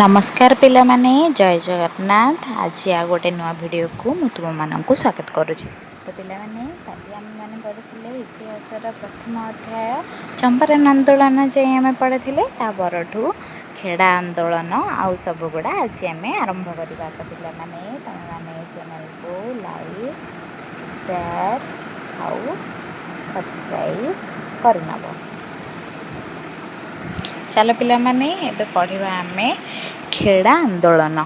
ନମସ୍କାର ପିଲାମାନେ, ଜୟ ଜଗନ୍ନାଥ। ଆଜି ଆଉ ଗୋଟେ ନୂଆ ଭିଡ଼ିଓକୁ ମୁଁ ତୁମମାନଙ୍କୁ ସ୍ୱାଗତ କରୁଛି। ତ ପିଲାମାନେ, କାଲି ଆମେମାନେ ପଢ଼ିଥିଲେ ଇତିହାସର ପ୍ରଥମ ଅଧ୍ୟାୟ ଚମ୍ପାରନ୍ ଆନ୍ଦୋଳନ ଯାଇ ଆମେ ପଢ଼ିଥିଲେ। ତା ପରଠୁ ଖେଡ଼ା ଆନ୍ଦୋଳନ ଆଉ ସବୁଗୁଡ଼ା ଆଜି ଆମେ ଆରମ୍ଭ କରିବା। ତ ପିଲାମାନେ, ତୁମେମାନେ ଚ୍ୟାନେଲକୁ ଲାଇକ୍, ସେୟାର ଆଉ ସବସ୍କ୍ରାଇବ୍ କରିନେବ। ଚାଲ ପିଲାମାନେ, ଏବେ ପଢ଼ିବା ଆମେ ଖେଡ଼ା ଆନ୍ଦୋଳନ।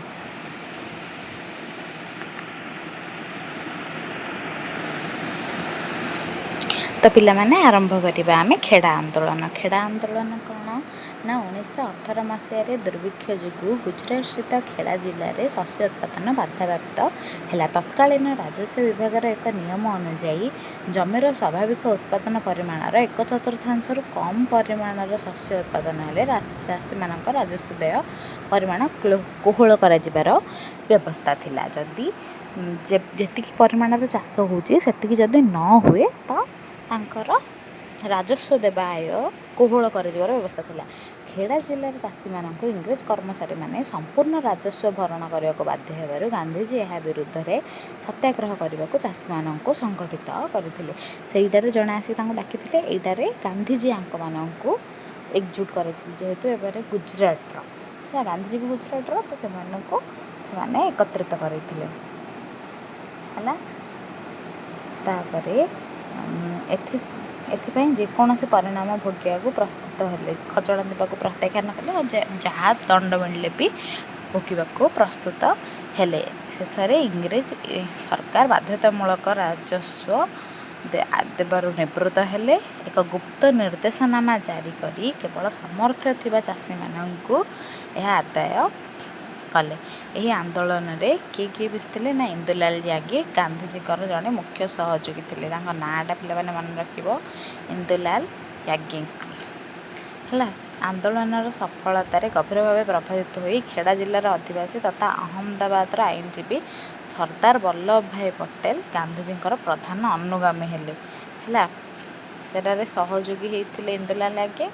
ତ ପିଲାମାନେ, ଆରମ୍ଭ କରିବା ଆମେ ଖେଡ଼ା ଆନ୍ଦୋଳନ। ଖେଡ଼ା ଆନ୍ଦୋଳନ କ'ଣ ନା, 1918 ମସିହାରେ ଦୁର୍ଭିକ୍ଷ ଯୋଗୁଁ ଗୁଜୁରାଟ ସ୍ଥିତ ଖେଡ଼ା ଜିଲ୍ଲାରେ ଶସ୍ୟ ଉତ୍ପାଦନ ବାଧାପ୍ରାପ୍ତ ହେଲା। ତତ୍କାଳୀନ ରାଜସ୍ୱ ବିଭାଗର ଏକ ନିୟମ ଅନୁଯାୟୀ ଜମିର ସ୍ୱାଭାବିକ ଉତ୍ପାଦନ ପରିମାଣର ଏକ ଚତୁର୍ଥାଂଶରୁ କମ୍ ପରିମାଣର ଶସ୍ୟ ଉତ୍ପାଦନ ହେଲେ ଚାଷୀମାନଙ୍କ ରାଜସ୍ୱ ଦେୟ ପରିମାଣ କୋହଳ କରାଯିବାର ବ୍ୟବସ୍ଥା ଥିଲା। ଯଦି ଯେତିକି ପରିମାଣର ଚାଷ ହେଉଛି ସେତିକି ଯଦି ନ ହୁଏ, ତ ତାଙ୍କର ରାଜସ୍ୱ ଦେବା ଆୟ କୋହଳ କରାଯିବାର ବ୍ୟବସ୍ଥା ଥିଲା। ଖେଡ଼ା ଜିଲ୍ଲାର ଚାଷୀମାନଙ୍କୁ ଇଂରେଜ କର୍ମଚାରୀମାନେ ସମ୍ପୂର୍ଣ୍ଣ ରାଜସ୍ୱ ଭରଣ କରିବାକୁ ବାଧ୍ୟ ହେବାରୁ ଗାନ୍ଧିଜୀ ଏହା ବିରୁଦ୍ଧରେ ସତ୍ୟାଗ୍ରହ କରିବାକୁ ଚାଷୀମାନଙ୍କୁ ସଂଗଠିତ କରିଥିଲେ। ସେଇଟାରେ ଜଣେ ଆସିକି ତାଙ୍କୁ ଡାକିଥିଲେ, ଏଇଟାରେ ଗାନ୍ଧିଜୀ ଆଙ୍କମାନଙ୍କୁ ଏକଜୁଟ କରିଥିଲେ। ଯେହେତୁ ଏବାରେ ଗୁଜୁରାଟର ହେଲା, ଗାନ୍ଧିଜୀ ବି ଗୁଜୁରାଟର, ତ ସେମାନଙ୍କୁ ସେମାନେ ଏକତ୍ରିତ କରିଥିଲେ। ହେଲା, ତାପରେ ଏଥିପାଇଁ ଯେକୌଣସି ପରିଣାମ ଭୋଗିବାକୁ ପ୍ରସ୍ତୁତ ହେଲେ। ଖଜଣା ଦେବାକୁ ପ୍ରତ୍ୟାଖ୍ୟାନ କଲେ ଆଉ ଯାହା ଦଣ୍ଡ ମିଳିଲେ ବି ଭୋଗିବାକୁ ପ୍ରସ୍ତୁତ ହେଲେ। ଶେଷରେ ଇଂରେଜ ସରକାର ବାଧ୍ୟତାମୂଳକ ରାଜସ୍ୱ ଦେବାରୁ ନିବୃତ୍ତ ହେଲେ। ଏକ ଗୁପ୍ତ ନିର୍ଦ୍ଦେଶନାମା ଜାରି କରି କେବଳ ସାମର୍ଥ୍ୟ ଥିବା ଚାଷୀମାନଙ୍କୁ ଏହା ଆଦାୟ କଲେ। ଏହି ଆନ୍ଦୋଳନରେ କିଏ କିଏ ମିଶିଥିଲେ ନା, ଇନ୍ଦୁଲାଲ ୟାଜ୍ଞିକ ଗାନ୍ଧିଜୀଙ୍କର ଜଣେ ମୁଖ୍ୟ ସହଯୋଗୀ ଥିଲେ। ତାଙ୍କ ନାଁଟା ପିଲାମାନେ ମନେ ରଖିବ, ଇନ୍ଦୁଲାଲ ୟାଜ୍ଞିକ। ହେଲା, ଆନ୍ଦୋଳନର ସଫଳତାରେ ଗଭୀର ଭାବେ ପ୍ରଭାବିତ ହୋଇ ଖେଡ଼ା ଜିଲ୍ଲାର ଅଧିବାସୀ ତଥା ଅହମ୍ମଦାବାଦର ଆଇନଜୀବୀ ସର୍ଦ୍ଦାର ବଲ୍ଲଭ ଭାଇ ପଟେଲ ଗାନ୍ଧିଜୀଙ୍କର ପ୍ରଧାନ ଅନୁଗାମୀ ହେଲେ। ହେଲା, ସେଟାରେ ସହଯୋଗୀ ହେଇଥିଲେ ଇନ୍ଦୁଲାଲ ୟାଜ୍ଞିକ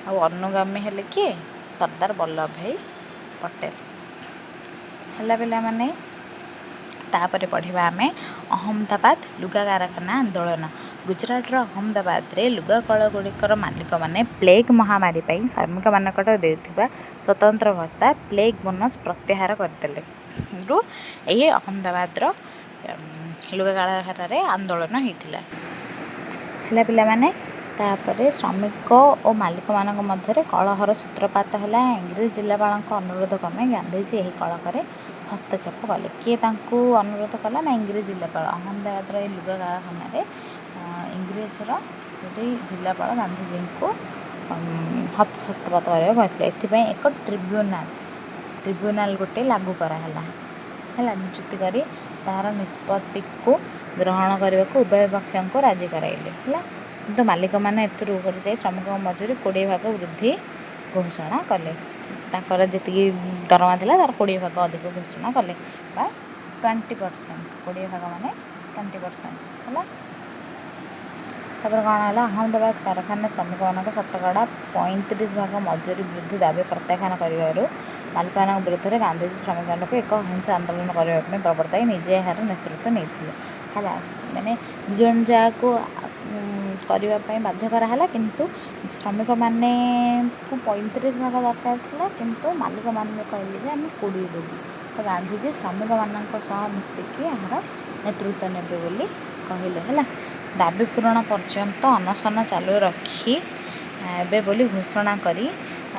ଆଉ ଅନୁଗାମୀ ହେଲେ କିଏ? ସର୍ଦ୍ଦାର ବଲ୍ଲଭ ଭାଇ ପଟେଲ। ହେଲା ପିଲାମାନେ, ତାପରେ ପଢ଼ିବା ଆମେ ଅହମ୍ମଦାବାଦ ଲୁଗା କାରଖାନା ଆନ୍ଦୋଳନ। ଗୁଜୁରାଟର ଅହମ୍ମଦାବାଦରେ ଲୁଗା କଳଗୁଡ଼ିକର ମାଲିକମାନେ ପ୍ଲେଗ୍ ମହାମାରୀ ପାଇଁ ଶ୍ରମିକମାନଙ୍କଠାରୁ ଦେଉଥିବା ସ୍ୱତନ୍ତ୍ର ଭତ୍ତା ପ୍ଲେଗ୍ ବୋନସ୍ ପ୍ରତ୍ୟାହାର କରିଦେଲେ ରୁ ଏହି ଅହମ୍ମଦାବାଦର ଲୁଗା କାରଖାନାରେ ଆନ୍ଦୋଳନ ହେଇଥିଲା। ହେଲା ପିଲାମାନେ, ତାପରେ ଶ୍ରମିକ ଓ ମାଲିକମାନଙ୍କ ମଧ୍ୟରେ କଳହର ସୂତ୍ରପାତ ହେଲା। ଇଂରେଜ ଜିଲ୍ଲାପାଳଙ୍କ ଅନୁରୋଧ କ୍ରମେ ଗାନ୍ଧିଜୀ ଏହି କଳହରେ ହସ୍ତକ୍ଷେପ କଲେ। କିଏ ତାଙ୍କୁ ଅନୁରୋଧ କଲା ନା, ଇଂରେଜ ଜିଲ୍ଲାପାଳ। ଅହମ୍ମଦାବାଦର ଏହି ଲୁଗା କାରଖାନାରେ ଇଂରେଜର ଗୋଟେ ଜିଲ୍ଲାପାଳ ଗାନ୍ଧିଜୀଙ୍କୁ ହସ୍ତପାତ କରିବାକୁ କହିଥିଲେ। ଏଥିପାଇଁ ଏକ ଟ୍ରିବ୍ୟୁନାଲ ଗୋଟେ ଲାଗୁ କରାହେଲା। ହେଲା, ନିଯୁକ୍ତି କରି ତାହାର ନିଷ୍ପତ୍ତିକୁ ଗ୍ରହଣ କରିବାକୁ ଉଭୟ ପକ୍ଷଙ୍କୁ ରାଜି କରାଇଲେ। ହେଲା, କିନ୍ତୁ ମାଲିକମାନେ ଏଥିରୁ ଓହରି ଯାଇ ଶ୍ରମିକଙ୍କ ମଜୁରୀ 20 ଭାଗ ବୃଦ୍ଧି ଘୋଷଣା କଲେ। ତାଙ୍କର ଯେତିକି ଦରମା ଥିଲା, ତାର 20 ଭାଗ ଅଧିକ ଘୋଷଣା କଲେ ବା 20%। 20 ଭାଗ ମାନେ 20%। ହେଲା, ତାପରେ କ'ଣ ହେଲା? ଅହମ୍ମଦାବାଦ କାରଖାନା ଶ୍ରମିକମାନଙ୍କ ଶତକଡ଼ା 35 ଭାଗ ମଜୁରୀ ବୃଦ୍ଧି ଦାବି ପ୍ରତ୍ୟାଖ୍ୟାନ କରିବାରୁ ମାଲିକମାନଙ୍କ ବିରୁଦ୍ଧରେ ଗାନ୍ଧିଜୀ ଶ୍ରମିକମାନଙ୍କୁ ଏକ ଅହିଂସା ଆନ୍ଦୋଳନ କରିବା ପାଇଁ ପ୍ରବର୍ତ୍ତାଇ ନିଜେ ଏହାର ନେତୃତ୍ୱ ନେଇଥିଲେ। ହେଲା, ମାନେ ଜଣ ଯାହାକୁ କରିବା ପାଇଁ ବାଧ୍ୟ କରାହେଲା, କିନ୍ତୁ ଶ୍ରମିକମାନେକୁ 35 ଭାଗ ଦରକାର ଥିଲା, କିନ୍ତୁ ମାଲିକମାନେ କହିଲେ ଯେ ଆମେ 20 ଦେବୁ। ତ ଗାନ୍ଧିଜୀ ଶ୍ରମିକମାନଙ୍କ ସହ ମିଶିକି ଏହାର ନେତୃତ୍ୱ ନେବେ ବୋଲି କହିଲେ। ହେଲା, ଦାବି ପୂରଣ ପର୍ଯ୍ୟନ୍ତ ଅନଶନ ଚାଲୁ ରଖି ଏବେ ବୋଲି ଘୋଷଣା କରି,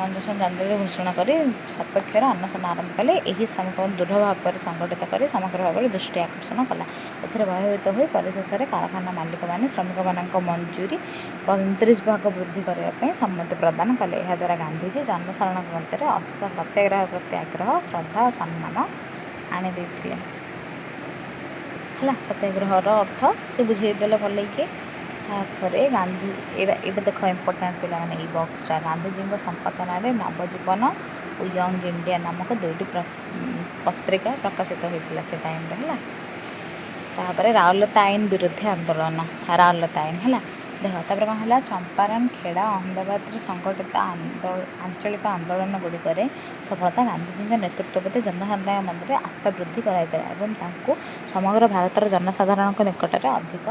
ଅନଶନ ଚାଲୁ ଘୋଷଣା କରି ସପକ୍ଷରେ ଅନଶନ ଆରମ୍ଭ କଲେ। ଏହି ଶ୍ରମିକଙ୍କୁ ଦୃଢ଼ ଭାବରେ ସଂଗଠିତ କରି ସମଗ୍ର ଭାବରେ ଦୃଷ୍ଟି ଆକର୍ଷଣ କଲା। ଏଥିରେ ଭୟଭୀତ ହୋଇ ପରିଶେଷରେ କାରଖାନା ମାଲିକମାନେ ଶ୍ରମିକମାନଙ୍କ ମଜୁରୀ 35 ଭାଗ ବୃଦ୍ଧି କରିବା ପାଇଁ ସମ୍ମତି ପ୍ରଦାନ କଲେ। ଏହାଦ୍ୱାରା ଗାନ୍ଧିଜୀ ଜନସାଧାରଣଙ୍କ ମଧ୍ୟରେ ସତ୍ୟାଗ୍ରହ ପ୍ରତି ଆଗ୍ରହ, ଶ୍ରଦ୍ଧା ଓ ସମ୍ମାନ ଆଣିଦେଇଥିଲେ। ହେଲା, ସତ୍ୟାଗ୍ରହର ଅର୍ଥ ସେ ବୁଝେଇଦେଲେ ଭଲକି। ତାପରେ ଗାନ୍ଧୀ ଏଇଟା ଦେଖ, ଇମ୍ପୋର୍ଟାଣ୍ଟ ପିଲାମାନେ, ଏଇ ବକ୍ସଟା। ଗାନ୍ଧିଜୀଙ୍କ ସମ୍ପାଦନାରେ ନବଜୀବନ ଓ ୟଙ୍ଗ ଇଣ୍ଡିଆ ନାମକ ଦୁଇଟି ପତ୍ରିକା ପ୍ରକାଶିତ ହୋଇଥିଲା ସେ ଟାଇମ୍ରେ। ହେଲା, ତାପରେ ରାଉଲତ ଆଇନ ବିରୋଧୀ ଆନ୍ଦୋଳନ। ରାଉଲତ ଆଇନ ହେଲା, ଦେଖ, ତାପରେ କ'ଣ ହେଲା? ଚମ୍ପାରନ୍, ଖେଡ଼ା, ଅହମ୍ମଦାବାଦରେ ସଂଗଠିତ ଆଞ୍ଚଳିକ ଆନ୍ଦୋଳନ ଗୁଡ଼ିକରେ ସଫଳତା ଗାନ୍ଧିଜୀଙ୍କ ନେତୃତ୍ୱ ପ୍ରତି ଜନସାଧାରଣଙ୍କ ମଧ୍ୟରେ ଆସ୍ଥା ବୃଦ୍ଧି କରାଇଥିଲା ଏବଂ ତାଙ୍କୁ ସମଗ୍ର ଭାରତର ଜନସାଧାରଣଙ୍କ ନିକଟରେ ଅଧିକ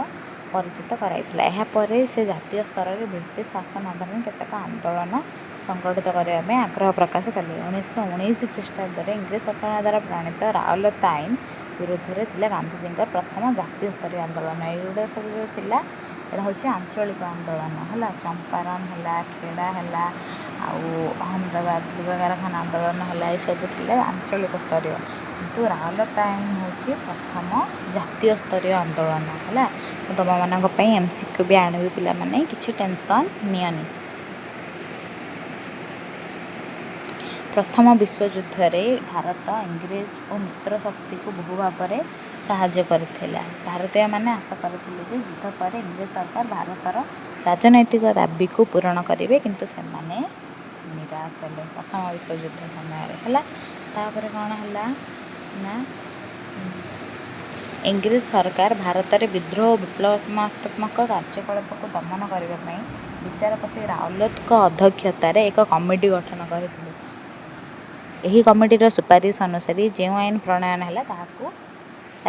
ପରିଚିତ କରାଇଥିଲା। ଏହାପରେ ସେ ଜାତୀୟ ସ୍ତରରେ ବ୍ରିଟିଶ ଶାସନ ଅଧୀନରେ କେତେକ ଆନ୍ଦୋଳନ ସଂଗଠିତ କରିବା ପାଇଁ ଆଗ୍ରହ ପ୍ରକାଶ କଲେ। 1919 ଖ୍ରୀଷ୍ଟାବ୍ଦରେ ଇଂରେଜ ସରକାରଙ୍କ ଦ୍ୱାରା ପ୍ରଣୀତ ରାଓଲତ ଆଇନ ବିରୁଦ୍ଧରେ ଥିଲା ଗାନ୍ଧିଜୀଙ୍କର ପ୍ରଥମ ଜାତୀୟ ସ୍ତରୀୟ ଆନ୍ଦୋଳନ। ଏଇଗୁଡ଼ା ସବୁ ଯେଉଁ ଥିଲା, ଏଇଟା ହେଉଛି ଆଞ୍ଚଳିକ ଆନ୍ଦୋଳନ। ହେଲା, ଚମ୍ପାରନ୍ ହେଲା, ଖେଡ଼ା ହେଲା, ଆଉ ଅହମ୍ମଦାବାଦ ଲୁଗା କାରଖାନା ଆନ୍ଦୋଳନ ହେଲା, ଏସବୁ ଥିଲା ଆଞ୍ଚଳିକ ସ୍ତରୀୟ। କିନ୍ତୁ ରାଓଲତ ଆଇନ ହେଉଛି ପ୍ରଥମ ଜାତୀୟ ସ୍ତରୀୟ ଆନ୍ଦୋଳନ। ହେଲା, ମୁଁ ତୁମମାନଙ୍କ ପାଇଁ MCQ ବି ଆଣିବି ପିଲାମାନେ, କିଛି ଟେନସନ୍ ନିଅନି। ପ୍ରଥମ ବିଶ୍ୱଯୁଦ୍ଧରେ ଭାରତ ଇଂରେଜ ଓ ମିତ୍ର ଶକ୍ତିକୁ ବହୁ ଭାବରେ ସାହାଯ୍ୟ କରିଥିଲା। ଭାରତୀୟମାନେ ଆଶା କରିଥିଲେ ଯେ ଯୁଦ୍ଧ ପରେ ଇଂରେଜ ସରକାର ଭାରତର ରାଜନୈତିକ ଦାବିକୁ ପୂରଣ କରିବେ, କିନ୍ତୁ ସେମାନେ ନିରାଶ ହେଲେ ପ୍ରଥମ ବିଶ୍ୱଯୁଦ୍ଧ ସମୟରେ। ହେଲା, ତାପରେ କ'ଣ ହେଲା ନା, ଇଂରେଜ ସରକାର ଭାରତରେ ବିଦ୍ରୋହ ଓ ବିପ୍ଳବାତ୍ମକ କାର୍ଯ୍ୟକଳାପକୁ ଦମନ କରିବା ପାଇଁ ବିଚାରପତି ରାଓଲତଙ୍କ ଅଧ୍ୟକ୍ଷତାରେ ଏକ କମିଟି ଗଠନ କରିଥିଲେ। ଏହି କମିଟିର ସୁପାରିଶ ଅନୁସାରେ ଯେଉଁ ଆଇନ ପ୍ରଣୟନ ହେଲା, ତାହାକୁ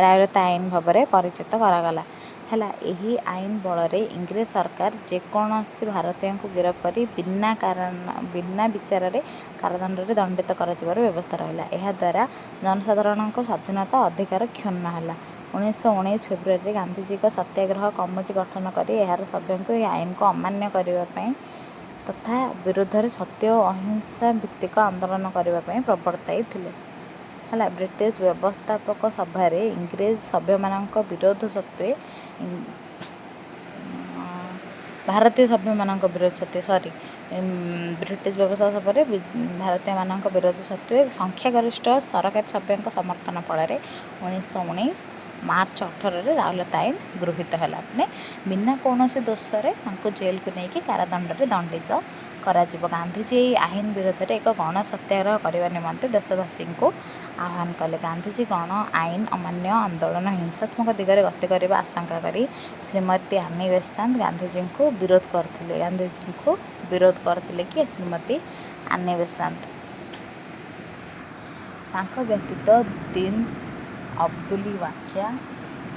ରାଓଲତ ଆଇନ ଭାବରେ ପରିଚିତ କରାଗଲା। ହେଲା, ଏହି ଆଇନ ବଳରେ ଇଂରେଜ ସରକାର ଯେକୌଣସି ଭାରତୀୟଙ୍କୁ ଗିରଫ କରି ବିନା କାରଣ ବିନା ବିଚାରରେ କାରାଦଣ୍ଡରେ ଦଣ୍ଡିତ କରାଯିବାର ବ୍ୟବସ୍ଥା ରହିଲା। ଏହାଦ୍ୱାରା ଜନସାଧାରଣଙ୍କ ସ୍ୱାଧୀନତା ଅଧିକାର କ୍ଷୁଣ୍ଣ ହେଲା। 1919 ଫେବୃଆରୀରେ ଗାନ୍ଧିଜୀ ଏକ ସତ୍ୟାଗ୍ରହ କମିଟି ଗଠନ କରି ଏହାର ସଭ୍ୟଙ୍କୁ ଏହି ଆଇନକୁ ଅମାନ୍ୟ କରିବା ପାଇଁ ତଥା ବିରୁଦ୍ଧରେ ସତ୍ୟ ଓ ଅହିଂସା ଭିତ୍ତିକ ଆନ୍ଦୋଳନ କରିବା ପାଇଁ ପ୍ରବର୍ତ୍ତାଇଥିଲେ। ହେଲା, ବ୍ରିଟିଶ ବ୍ୟବସ୍ଥାପକ ସଭାରେ ଇଂରେଜ ସଭ୍ୟମାନଙ୍କ ବିରୋଧ ସତ୍ତ୍ୱେ, ଭାରତୀୟ ସଭ୍ୟମାନଙ୍କ ବିରୋଧ ସତ୍ତ୍ୱେ, ସରି, ବ୍ରିଟିଶ ବ୍ୟବସ୍ଥା ସଭାରେ ଭାରତୀୟମାନଙ୍କ ବିରୋଧ ସତ୍ତ୍ୱେ ସଂଖ୍ୟାଗରିଷ୍ଠ ସରକାରୀ ସଭ୍ୟଙ୍କ ସମର୍ଥନ ଫଳରେ 1919 ମାର୍ଚ୍ଚ 18ରେ ରାଉଲତ ଆଇନ ଗୃହୀତ ହେଲା। ମାନେ ବିନା କୌଣସି ଦୋଷରେ ତାଙ୍କୁ ଜେଲକୁ ନେଇକି କାରାଦଣ୍ଡରେ ଦଣ୍ଡିତ କରାଯିବ। ଗାନ୍ଧିଜୀ ଏହି ଆଇନ ବିରୋଧରେ ଏକ ଗଣ ସତ୍ୟାଗ୍ରହ କରିବା ନିମନ୍ତେ ଦେଶବାସୀଙ୍କୁ ଆହ୍ୱାନ କଲେ। ଗାନ୍ଧିଜୀ ଗଣ ଆଇନ ଅମାନ୍ୟ ଆନ୍ଦୋଳନ ହିଂସାତ୍ମକ ଦିଗରେ ଗତି କରିବା ଆଶଙ୍କା କରି ଶ୍ରୀମତୀ ଆନି ବେସାନ୍ତ ଗାନ୍ଧିଜୀଙ୍କୁ ବିରୋଧ କରିଥିଲେ। ଗାନ୍ଧିଜୀଙ୍କୁ ବିରୋଧ କରିଥିଲେ କିଏ? ଶ୍ରୀମତୀ ଆନି ବେସାନ୍ତ। ତାଙ୍କ ବ୍ୟତୀତ ଦିନ୍ସ ଅବଦୁଲ ୱାଚା,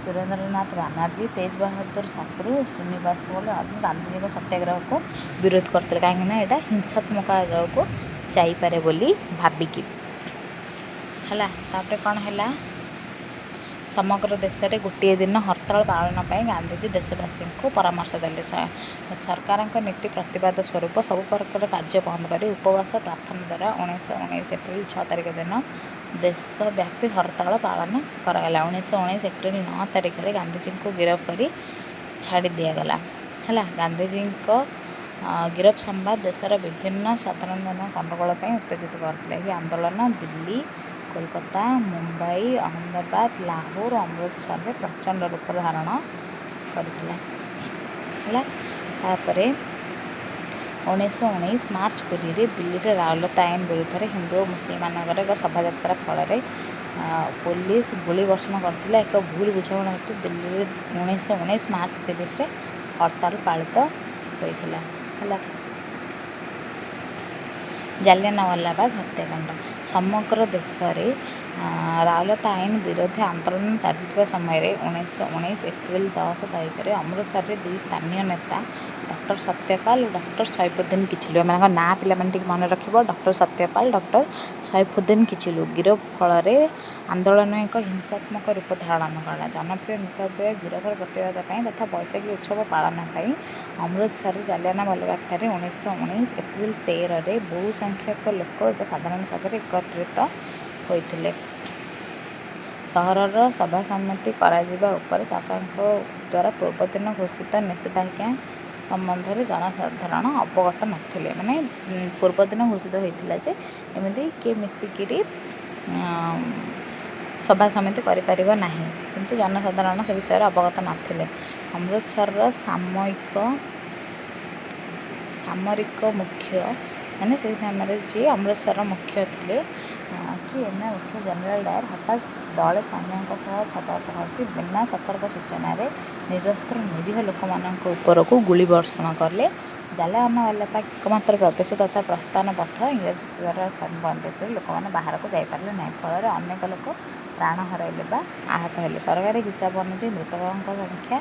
ସୁରେନ୍ଦ୍ରନାଥ ବାନାର୍ଜୀ, ତେଜ ବାହାଦୁର ସାପ୍ରୁ, ଶ୍ରୀନିବାସଙ୍କ ଭଳି ଅନ୍ୟ ଗାନ୍ଧିଜୀଙ୍କ ସତ୍ୟାଗ୍ରହକୁ ବିରୋଧ କରିଥିଲେ, କାହିଁକିନା ଏଇଟା ହିଂସାତ୍ମକ ଆଗକୁ ଯାଇପାରେ ବୋଲି ଭାବିକି। ହେଲା, ତାପରେ କ'ଣ ହେଲା? ସମଗ୍ର ଦେଶରେ ଗୋଟିଏ ଦିନ ହରତାଳ ପାଳନ ପାଇଁ ଗାନ୍ଧିଜୀ ଦେଶବାସୀଙ୍କୁ ପରାମର୍ଶ ଦେଲେ। ସରକାରଙ୍କ ନୀତି ପ୍ରତିବାଦ ସ୍ୱରୂପ ସବୁ ପ୍ରକାର କାର୍ଯ୍ୟ ବନ୍ଦ କରି ଉପବାସ ପ୍ରାର୍ଥନା ଦ୍ୱାରା 1919 ଏପ୍ରିଲ 6 ତାରିଖ ଦିନ ଦେଶବ୍ୟାପୀ ହରତାଳ ପାଳନ କରାଗଲା। 1919 ଏପ୍ରିଲ 9 ତାରିଖରେ ଗାନ୍ଧିଜୀଙ୍କୁ ଗିରଫ କରି ଛାଡ଼ି ଦିଆଗଲା। ହେଲା, ଗାନ୍ଧିଜୀଙ୍କ ଗିରଫ ସମ୍ବାଦ ଦେଶର ବିଭିନ୍ନ ସାଧାରଣ ଜନ ଗଣ୍ଡଗୋଳ ପାଇଁ ଉତ୍ତେଜିତ କରିଥିଲା। ଏହି ଆନ୍ଦୋଳନ ଦିଲ୍ଲୀ, କୋଲକାତା, ମୁମ୍ବାଇ, ଅହମ୍ମଦାବାଦ, ଲାହୋର, ଅମୃତସରରେ ପ୍ରଚଣ୍ଡ ରୂପ ଧାରଣ କରିଥିଲା। ହେଲା, ତାପରେ 1919 ମାର୍ଚ୍ଚ 20ରେ ଦିଲ୍ଲୀରେ ରାଉଲତ ଆଇନ ବିରୁଦ୍ଧରେ ହିନ୍ଦୁ ଓ ମୁସଲମାନଙ୍କର ଏକ ଶୋଭାଯାତ୍ରା ଫଳରେ ପୋଲିସ ଗୁଳି ବର୍ଷଣ କରିଥିଲା। ଏକ ଭୁଲ ବୁଝାମଣା ହେତୁ ଦିଲ୍ଲୀରେ 1919 ମାର୍ଚ୍ଚ 30ରେ ହରତାଳ ପାଳିତ ହୋଇଥିଲା। ହେଲା, ଜାଲିଆନାୱାଲାବାଗ ହତ୍ୟାକାଣ୍ଡ। ସମଗ୍ର ଦେଶରେ ରାଉଲତ ଆଇନ ବିରୋଧୀ ଆନ୍ଦୋଳନ ଚାଲିଥିବା ସମୟରେ 1919 ଏପ୍ରିଲ 10 ତାରିଖରେ ଅମୃତସରରେ ଦୁଇ ସ୍ଥାନୀୟ ନେତା ଡକ୍ଟର ସତ୍ୟପାଲ ଓ ଡକ୍ଟର ସୈଫୁଦ୍ଦିନ କିଚଲୁ, ଏମାନଙ୍କ ନାଁ ପିଲାମାନେ ଟିକେ ମନେ ରଖିବ, ଡକ୍ଟର ସତ୍ୟପାଲ, ଡକ୍ଟର ସୈଫୁଦ୍ଦିନ କିଚଲୁ ଗିରଫ ଫଳରେ ଆନ୍ଦୋଳନ ଏକ ହିଂସାତ୍ମକ ରୂପ ଧାରଣ କଲା। ଜନପ୍ରିୟ ନେତାଦ୍ୱୟ ଗିରଫର ପ୍ରତିବାଦ ପାଇଁ ତଥା ବୈଶାଖୀ ଉତ୍ସବ ପାଳନ ପାଇଁ ଅମୃତସରରେ ଜାଲିଆନାୱାଲାବାଗଠାରେ 1919 ଏପ୍ରିଲ 13ରେ ବହୁ ସଂଖ୍ୟକ ଲୋକ ଏକ ସାଧାରଣ ସଭାରେ ଏକତ୍ରିତ ହୋଇଥିଲେ। ସହରର ସଭାସମିତି କରାଯିବା ଉପରେ ସରକାରଙ୍କ ଦ୍ୱାରା ପୂର୍ବଦିନ ଘୋଷିତ ନିଷେଧାଜ୍ଞା ସମ୍ବନ୍ଧରେ ଜନସାଧାରଣ ଅବଗତ ନଥିଲେ। ମାନେ ପୂର୍ବଦିନ ଘୋଷିତ ହୋଇଥିଲା ଯେ ଏମିତି କିଏ ମିଶିକିରି ସଭା ସମିତି କରିପାରିବ ନାହିଁ, କିନ୍ତୁ ଜନସାଧାରଣ ସେ ବିଷୟରେ ଅବଗତ ନଥିଲେ। ଅମୃତସରର ସାମରିକ ମୁଖ୍ୟ ମାନେ ସେଇ ସମୟରେ ଯିଏ ଅମୃତସରର ମୁଖ୍ୟ ଥିଲେ, କିଏ ନା ମୁଖ୍ୟ ଜେନେରାଲ ଡାୟର, ହଠାତ୍ ଦଳେ ସୈନ୍ୟଙ୍କ ସହ ସଭାରେ ପହଞ୍ଚି ବିନା ସତର୍କ ସୂଚନାରେ ନିରସ୍ତ୍ର ନିରୀହ ଲୋକମାନଙ୍କ ଉପରକୁ ଗୁଳି ବର୍ଷଣ କଲେ। ଜାଲିଆନାୱାଲାବାଗ ଏକମାତ୍ର ପ୍ରବେଶ ତଥା ପ୍ରସ୍ଥାନ ପଥ ଇଂରେଜ ଦ୍ୱାରା ବନ୍ଦ ଥିବାରୁ ଲୋକମାନେ ବାହାରକୁ ଯାଇପାରିଲେ ନାହିଁ। ଫଳରେ ଅନେକ ଲୋକ ପ୍ରାଣ ହରାଇଲେ ବା ଆହତ ହେଲେ। ସରକାରୀ ହିସାବ ଅନୁଯାୟୀ ମୃତକଙ୍କ ସଂଖ୍ୟା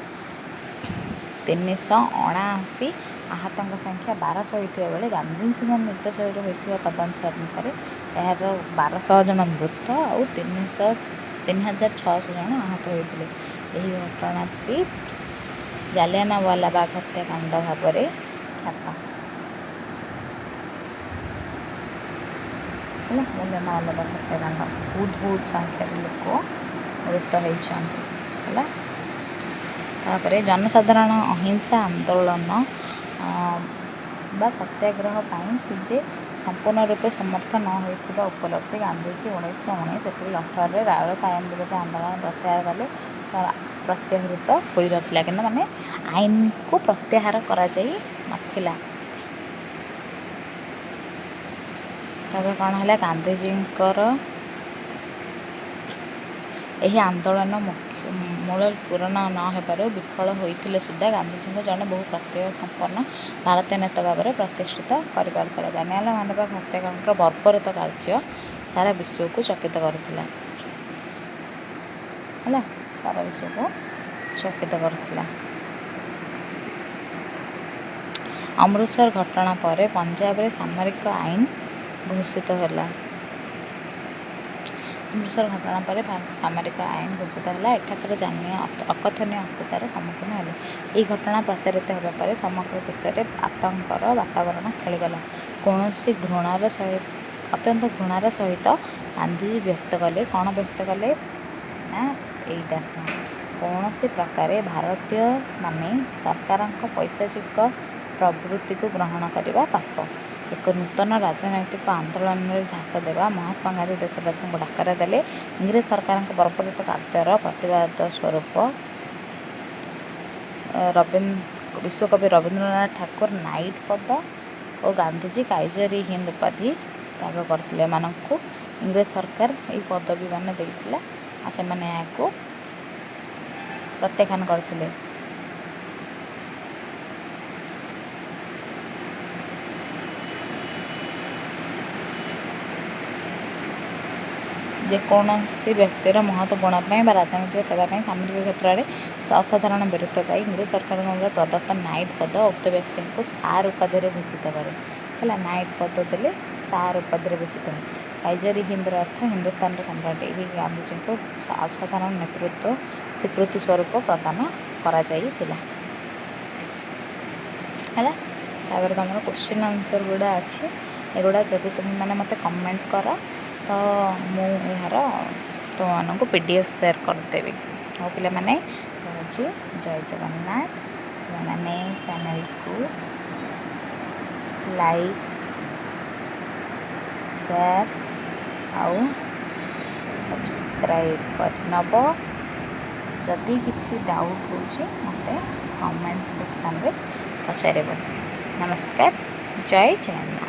379, ଆହତଙ୍କ ସଂଖ୍ୟା 1200 ହୋଇଥିବା ବେଳେ ଗାନ୍ଧିଜୀଙ୍କ ନିର୍ଦ୍ଦେଶରେ ହୋଇଥିବା ତଦନ୍ତ ଅନୁସାରେ ଏହାର 1200 ଜଣ ମୃତ ଆଉ 3600 ଜଣ ଆହତ ହୋଇଥିଲେ। ଏହି ଘଟଣାଟି ଜାଲିଆନାୱାଲାବାଗ ହତ୍ୟାକାଣ୍ଡ ଭାବରେ ଖ୍ୟାତ ହେଲା। ଜାଲିଆନାୱାଲାବାଗ ହତ୍ୟାକାଣ୍ଡ, ବହୁତ ବହୁତ ସଂଖ୍ୟାରେ ଲୋକ ମୃତ ହେଇଛନ୍ତି। ହେଲା, ତାପରେ ଜନସାଧାରଣ ଅହିଂସା ଆନ୍ଦୋଳନ ବା ସତ୍ୟାଗ୍ରହ ପାଇଁ ସେ ଯେ ସମ୍ପୂର୍ଣ୍ଣ ରୂପେ ସମର୍ଥ ନ ହୋଇଥିବା ଉପଲବ୍ଧି ଗାନ୍ଧିଜୀ 1919 ଏପ୍ରିଲ 18ରେ ରାଉଲଟ ଆଇନ ବିରୋଧୀ ଆନ୍ଦୋଳନ ପ୍ରତ୍ୟାହାର କଲେ। ପ୍ରତ୍ୟାହୃତ ହୋଇନଥିଲା କିନ୍ତୁ, ମାନେ ଆଇନକୁ ପ୍ରତ୍ୟାହାର କରାଯାଇ ନଥିଲା। ତାପରେ କ'ଣ ହେଲା? ଗାନ୍ଧିଜୀଙ୍କର ଏହି ଆନ୍ଦୋଳନ ମୁଖ୍ୟ ମୂଳ ପୂରଣ ନ ହେବାରୁ ବିଫଳ ହୋଇଥିଲେ ସୁଦ୍ଧା ଗାନ୍ଧିଜୀଙ୍କୁ ଜଣେ ବହୁ ପ୍ରତିଭା ସମ୍ପନ୍ନ ଭାରତୀୟ ନେତା ଭାବରେ ପ୍ରତିଷ୍ଠିତ କରିପାରିଥିଲା। ଜାଲିଆନାୱାଲାବାଗ ହତ୍ୟାକାଣ୍ଡର ବର୍ବରତ କାର୍ଯ୍ୟ ସାରା ବିଶ୍ୱକୁ ଚକିତ କରୁଥିଲା। ହେଲା, ସାରା ବିଶ୍ୱକୁ ଚକିତ କରୁଥିଲା। ଅମୃତସର ଘଟଣା ପରେ ପଞ୍ଜାବରେ ସାମରିକ ଆଇନ ଘୋଷିତ ହେଲା। ଅମୃତସର ଘଟଣା ପରେ ସାମରିକ ଆଇନ ଘୋଷିତ ହେଲା। ଏଠାକାର ଜାନୀୟ ଅକଥନୀୟ ଅତ୍ୟାଚାର ସମ୍ମୁଖୀନ ହେଲେ। ଏହି ଘଟଣା ପ୍ରଚାରିତ ହେବା ପରେ ସମଗ୍ର ଦେଶରେ ଆତଙ୍କର ବାତାବରଣ ଖେଳିଗଲା। କୌଣସି ଘୃଣାର ସହିତ, ଅତ୍ୟନ୍ତ ଘୃଣାର ସହିତ ଗାନ୍ଧିଜୀ ବ୍ୟକ୍ତ କଲେ। କ'ଣ ବ୍ୟକ୍ତ କଲେ ନା ଏଇଟା, କୌଣସି ପ୍ରକାରେ ଭାରତୀୟମାନେ ସରକାରଙ୍କ ପୈଶାଚିକ ପ୍ରବୃତ୍ତିକୁ ଗ୍ରହଣ କରିବା ପାପ। ଏକ ନୂତନ ରାଜନୈତିକ ଆନ୍ଦୋଳନରେ ଝାସ ଦେବା ମହାତ୍ମା ଗାନ୍ଧୀ ଦେଶବାସୀଙ୍କୁ ଡାକରା ଦେଲେ। ଇଂରେଜ ସରକାରଙ୍କ ବର୍ବରତ କାର୍ଯ୍ୟର ପ୍ରତିବାଦ ସ୍ୱରୂପ ବିଶ୍ୱକବି ରବୀନ୍ଦ୍ରନାଥ ଠାକୁର ନାଇଟ୍ ପଦ ଓ ଗାନ୍ଧିଜୀ କାଇଜର ଇ ହିନ୍ଦ ଉପାଧି ତ୍ୟାଗ କରିଥିଲେ। ଏମାନଙ୍କୁ ଇଂରେଜ ସରକାର ଏହି ପଦବୀ ମାନ ଦେଇଥିଲା ଆଉ ସେମାନେ ଏହାକୁ ପ୍ରତ୍ୟାଖ୍ୟାନ କରିଥିଲେ। ଯେକୌଣସି ବ୍ୟକ୍ତିର ମହତ ଗୁଣ ପାଇଁ ବା ରାଜନୈତିକ ସେବା ପାଇଁ, ସାମରିକ କ୍ଷେତ୍ରରେ ଅସାଧାରଣ ବୀରତ୍ୱ ପାଇଁ ଇଂରେଜ ସରକାରଙ୍କ ଦ୍ୱାରା ପ୍ରଦତ୍ତ ନାଇଟ୍ ପଦ ଉକ୍ତ ବ୍ୟକ୍ତିଙ୍କୁ ସାର୍ ଉପାଧିରେ ଭୂଷିତ କରେ। ହେଲା, ନାଇଟ୍ ପଦ ଦେଲେ ସାର୍ ଉପାଧିରେ ଭୂଷିତ ହୁଏ। କାଇଜର ହିନ୍ଦର ଅର୍ଥ ହିନ୍ଦୁସ୍ତାନର ସମ୍ରାଟ। ଏହି ଗାନ୍ଧିଜୀଙ୍କୁ ଅସାଧାରଣ ନେତୃତ୍ୱ ସ୍ୱୀକୃତି ସ୍ୱରୂପ ପ୍ରଦାନ କରାଯାଇଥିଲା। ହେଲା, ତାପରେ ତୁମର କୋଶ୍ଚିନ୍ ଆନ୍ସର୍ ଗୁଡ଼ା ଅଛି। ଏଗୁଡ଼ା ଯଦି ତୁମେମାନେ ମୋତେ କମେଣ୍ଟ କର ତ ମୁଁ ଏହାର ତୁମମାନଙ୍କୁ PDF share କରିଦେବି। ହଉ ପିଲାମାନେ, ରହୁଛି। ଜୟ ଜଗନ୍ନାଥ। ତୁମେମାନେ ଚ୍ୟାନେଲକୁ ଲାଇକ୍, ସେୟାର ଆଉ ସବସ୍କ୍ରାଇବ୍ କରିନେବ। ଯଦି କିଛି ଡାଉଟ୍ ହେଉଛି, ମୋତେ କମେଣ୍ଟ ସେକ୍ସନରେ ପଚାରିବ। ନମସ୍କାର, ଜୟ ଜଗନ୍ନାଥ।